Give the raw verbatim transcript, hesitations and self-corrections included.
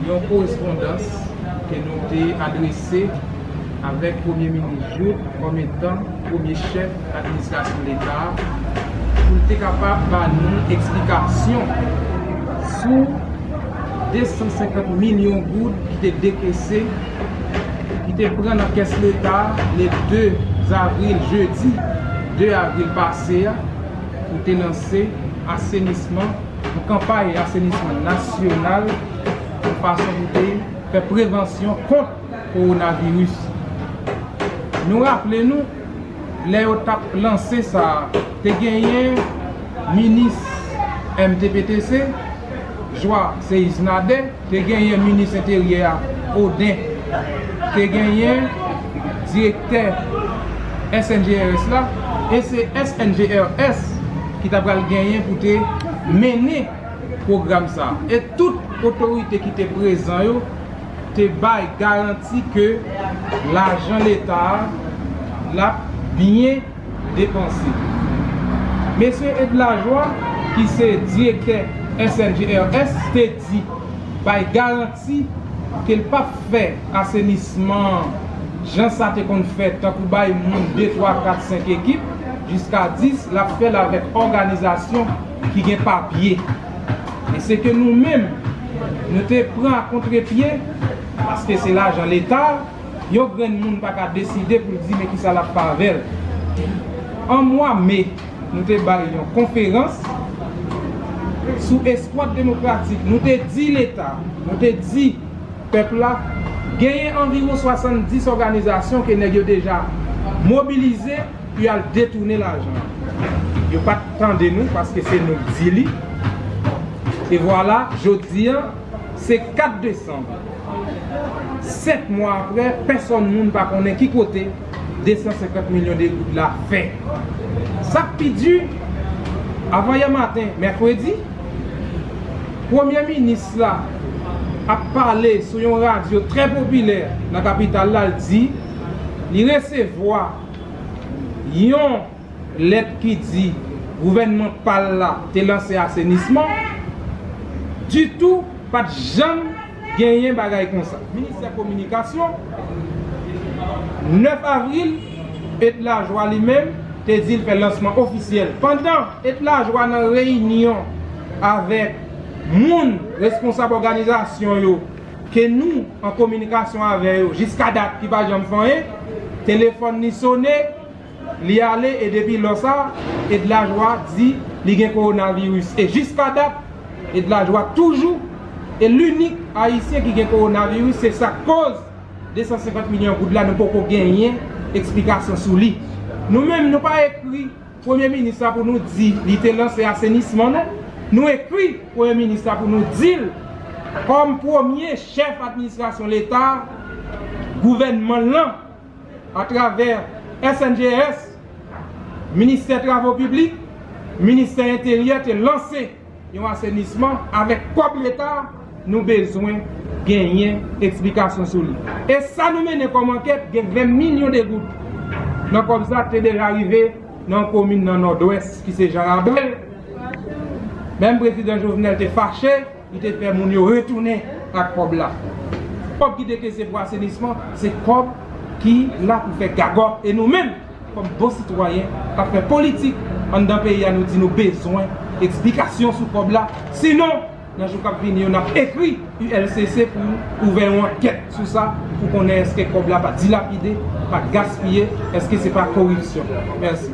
Yon korespondans ke nou te adrese avèk Premye Minis Jouthe kòm etan premye chèf administrasyon Leta a, pou l te kapab ba nou eksplikasyon sou de san senkant milyon goud ki te dekese, ki te pran nan kès Leta a le de avril, jedi de avril pase a, pou te lanse asenisman, yon kanpay asenisman nasyonal, yon fason pou te fè prevansyon kont kowonaviris. Nou raple nou, lè yo t ap lanse sa a, te genyen minis M T P T C, Joie Ceisnadé, te genyen minis enteryè a, Odin, te genyen direktè S N G R S la, e se S N G R S ki ta pral genyen pou te mennen pwogram sa a. E tout otorite ki te prezan yo te bay garanti ke lajan Leta a l ap byen depanse. Mesye Ed Lajoie, ki se direktè S N G R S, te di, bay garanti ke l p ap fè asenisman an jan sa te konn fèt, tankou bay moun de, twa, kat, senk ekip, jiska dis, l ap fè l avèk òganizasyon ki gen papye. E se ke nou menm, nou te pran a kontrepye, paske se lajan Leta, yon grenn moun pa ka deside pou l di men kisa l ap fè avè l. An mwa me, nou te bay yon konferans sou Eskwad Demokratik. Nou te di Leta, nou te di pèp la, genyen anviwon swasanndis òganizasyon ke nèg yo deja mobilize pou y al detounen lajan an. Yo pa t tande nou, paske se nou k di li. E vwala, jodi a, se kat desanm. Senk mwa apre, pèsòn moun pa konnen ki kote de san senkant milyon de goud la fè. Sa k pi di, avanyè maten, mèkredi, premye minis la ap pale sou yon radyo trè popilè nan kapital la, l di li resevwa yon lèt ki di gouvènman pa l la te lanse asenisman. Ditou, pa t janm genyen bagay konsa. Ministè Kominikasyon, nèf avril, Ed Lajoie li menm te di l fè lansman ofisyèl. Pandan Ed Lajoie nan reyinyon avèk moun, responsab òganizasyon yo, ke nou an kominikasyon avè yo jiska dat ki pa janm fè anyen, telefòn li sone, li ale, e depi lò sa, Ed Lajoie di li gen kowonaviris. E jiska dat, Ed Lajoie toujou e linik ayisyen ki gen kowonaviris. Se sa k koz de san senkant milyon goud la, nou poko genyen eksplikasyon sou li. Nou menm, nou pa ekri premye minis la pou nou di li te lanse asenisman, non. Nou ekri premye minis la pou nou di l, kòm premye chèf administrasyon Leta, gouvènman l lan, atravè S N G R S, Ministè Travo Piblik, Ministè Enteryè, te lanse yon asenisman avèk kòb Leta. Nou bezwen genyen eksplikasyon sou li. E sa nou mennen kòm ankèt, gen ven milyon de goud nan kòb sa te deja rive nan yon komin nan Nòdwès ki se Jan Rabèl. Menm prezidan Jovenel te fache, li te fè moun yo retounen ak kòb la. Kòb ki dekese pou asenisman, se kòb ki la pou fè gagòt. E nou menm, kòm bon sitwayen k ap fè politik anndan peyi a, nou di nou bezwen eksplikasyon sou kòb la. Sinon, nan jou k ap vini yo, n ap ekri U L C C pou ouvè yon ankèt sou sa, pou konnen èske kòb la pa dilapide, pa gaspiye, èske se pa koripsyon. Mèsi.